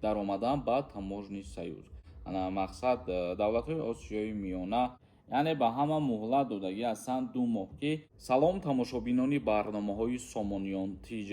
Даромадан ба Таможенный союз, ана мақсад, давлатҳои Осиёи Миёна, яъне ба ҳама муҳлат додагӣ ҳастанд 2 моҳ ки. Салом, тамошобинони барномаҳои Сомониён ТЖ,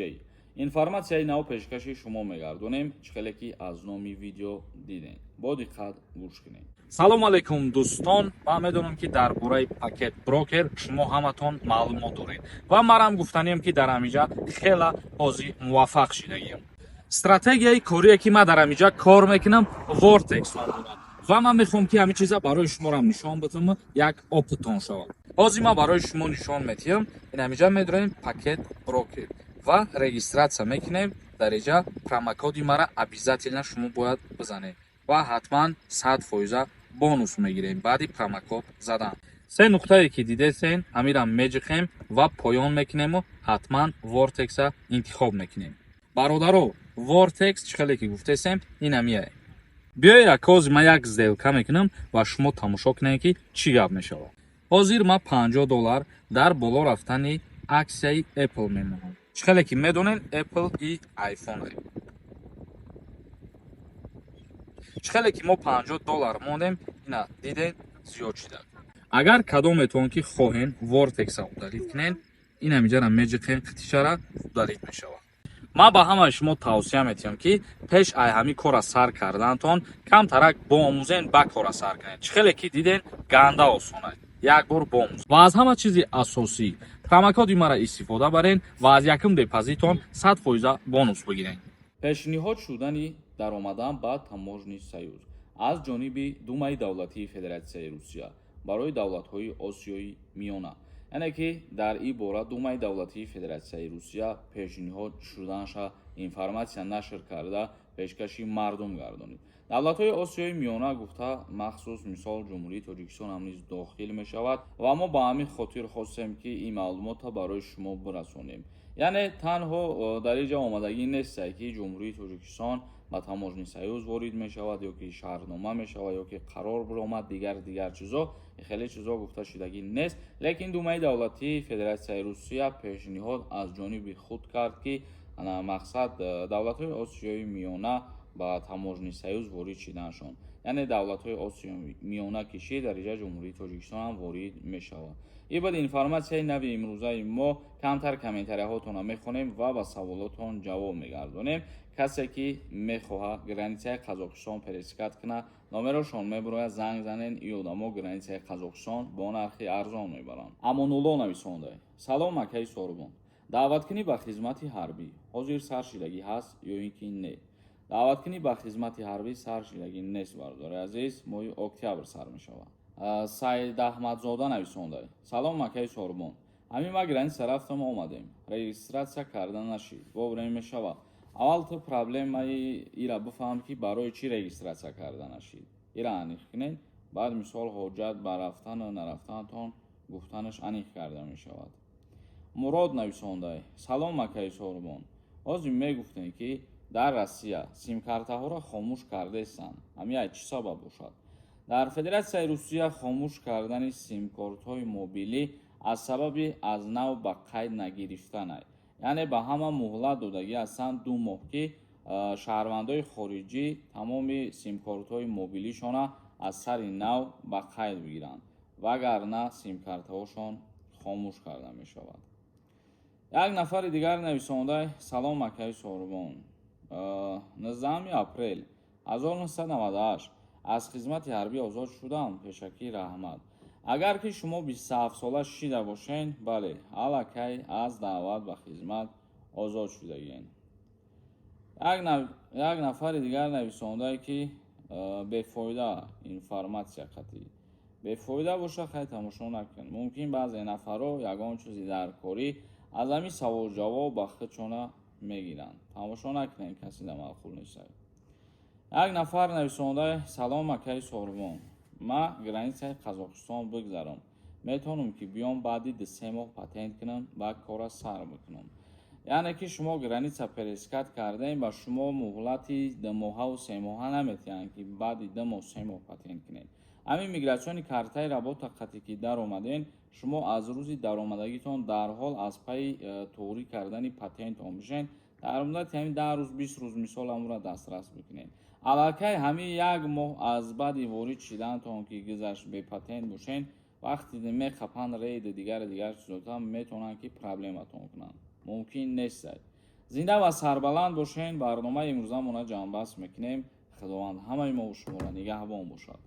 информатсияи нав пешкаши шумо мегардонем. Чӣ хеле ки аз номи видео дидем, бо диққат гӯш кунед. Салом алейкум, дӯстон. Ман медонам, ки дар бораи Пакет Брокер шумо ҳаматон маълумот доред ва манам гуфтанием, ки дар ҳамиҷа хела ҳозир муваффақ шидагием. Стратегияи корие, ки ман дар ҳамиҷа кор мекунам, Vortex ном дорад ва ман мехоҳам, ки ҳамин чиза барои шуморам нишон бидам, як опытон шавад. Ҳозир ман барои шумо нишон медиҳам. Ин ҳамиҷа медорем Пакет Брокер ва регистрация мекунем. Дар иҷа промокоди мара обязательно шумо бояд бизанед ва ҳатман 100 фоиза бонус мегирем. Баъди промокод задан се нуқтае, ки дидесен, ҳамира меҷиқем ва поён мекунему ҳатман Вортекса интихоб мекунем. Бародаро, Вортекс чӣ хеле ки гуфтесем, ин ҳамияе. Биёед, акози ман як сделка мекунам ва шумо тамошо кунед, ки чӣ гап мешавад. Ҳозир ман 50 доллар дар боло рафтани аксияи Apple мемонам. Чӣ хеле ки медонед, Apple и iPhone. Чӣ хеле ки мо 50 доллар мондем, ина дидед, зиёд шуда. Агар кадометон ки хоҳен Вортекса удалить кунен, ин ҳамиҷара меҷиқем, қитишара удалить мешавад. Ман ба ҳамаи шумо тавсия метиҳам, ки пеш ай ҳамин кора сар карданатон камтарак боомӯзен, ба кора сар кунед. Чӣ хеле ки диден, ганда осонад, як бор боомӯз. Ва аз ҳама чизи асосӣ промокоди мара истифода барен ва аз якум депозитон 100 фоиза бонус бигирен. Пешниҳод шудани даромадан ба Таможенный союз аз ҷониби Думаи давлатии Федератсияи Русия барои давлатҳои Осиёи Миёна, яъне ки дар ин бора Думаи давлатии Федератсияи Русия пешниҳод шуданаша информатсия нашр карда, пешкаши мардум гардонид. Давлатҳои Осиёи Миёна гуфта, махсус мисол Ҷумҳурии Тоҷикистон ҳам низ дохил мешавад ва мо ба ҳамин хотир хостем, ки ин маълумотро барои шумо бирасонем. Яъне танҳо дар ин ҷо омадагӣ нестае, ки Ҷумҳурии Тоҷикистон ба Таможенный союз ворид мешавад ё ки шаҳрнома мешавад, ё ки қарор биромад, дигар дигар чизо, хеле чизо гуфта шудагӣ нест. Лекин Думаи давлатии Федератсияи Русия пешниҳод аз ҷониби худ кард, ки мақсад, давлатҳои Осиёи Миёна ба Таможенный союз ворид шиданашон, яъне давлатҳои Осиёи Миёна кишид, дар инҷа Ҷумҳурии Тоҷикистон ҳам ворид мешавад. Ин буд информатсияи нави имрӯзаи мо. Камтар комментарияҳотонро мехонем ва ба саволотон ҷавоб мегардонем. Касе ки мехоҳад границаи Қазоқистон пересекать кунад, номерошон мебурояд, занг занен. И одамо границаи Қазоқистон бо нархи арзон мебаранд. Амонулло нависонда: «Салом, акаи Сорбон, даъваткунӣ ба хизмати ҳарбӣ ҳозир сар шидагӣ ҳаст ё ин ки не?» Даъваткунӣ ба хизмати ҳарбӣ сар шидагӣ нест, бародари азиз, моҳи октябр сар мешавад. Саидаҳмадзода нависонда: «Салом, акаи Сорбон, ҳамин ма граница рафтам, омадем, регистрация карда нашид, вовремя мешавад?» Аввал ту проблемаи ира бифаҳм, ки барои чӣ регистрация карда нашид. Ира аниқ кунед, баъд мисол ҳоҷат ба рафтану нарафтанатон гуфтанаш аниқ карда мешавад. Мурод нависонда: «Салом, акаи Сорбон, ҳозир мегуфтем, ки дар Россия симкартаҳоро хомӯш кардестанд, ҳамин чӣ сабаб бошад?» Дар Федератсияи Русия хомӯш кардани симкортҳои мобилӣ аз сабаби аз нав ба қайд нагирифтанай. Яъне ба ҳама муҳлат додагӣ ҳастанд 2 моҳ, ки шаҳрвандои хориҷӣ тамоми симкортҳои мобилишона аз сари нав ба қайд бигиранд, вагарна симкартаҳошон хомӯш карда мешавад. Як нафари дигар нависонда: «Салом, акаи Сорбон, 19 апрел 1998 аз хизмати ҳарбӣ озод шудам, пешакӣ раҳмат». Агар ки шумо 27 сола шида бошед, бале, аллакай аз даъват ба хизмат озод шудагиен. Як нафари дигар нависондае, ки бефоида информатсия қатъӣ бефоида боша, хай, тамошо накун. Мумкин баъзе нафарҳо ягон чизи даркорӣ аз ҳамин саволҷавоб ба худшона мегиранд. Тамошо накунед, касе да маъқул нест. Як нафар нависонда: «Салом, акаи Сорбон, ма границаи Қазоқистон бигзарам, метавонам ки биём, баъди 2-3 моҳ патент кунам ва кора сар бикунам?» Яъне ки шумо граница пересекать кардаем, ба шумо муҳлати 2 моҳаву 3 моҳа наметиҳанд, ки баъди 2 моҳ, 3 моҳ патент кунед. Ҳамин миграционный картаи работа қате ки даромаден, шумо аз рӯзи даромадагитон дарҳол аз пайи туғрӣ кардани патентон бишен. Дар муддати ҳамин 10 рӯз, 20 рӯз, мисол, амура дастрас бикунед. Аллакай ҳамин як моҳ аз баъди ворид шиданатон ки гузашт, бепатент бошен, вақте мехапанд, рейди дигари дигар чизота метавонанд, ки проблематон кунанд. Мумкин нест. Зинда ва сарбаланд бошен. Барномаи имрӯзамона ҷамъбаст мекунем. Худованд ҳамаи мову шуморо нигаҳбон бошад.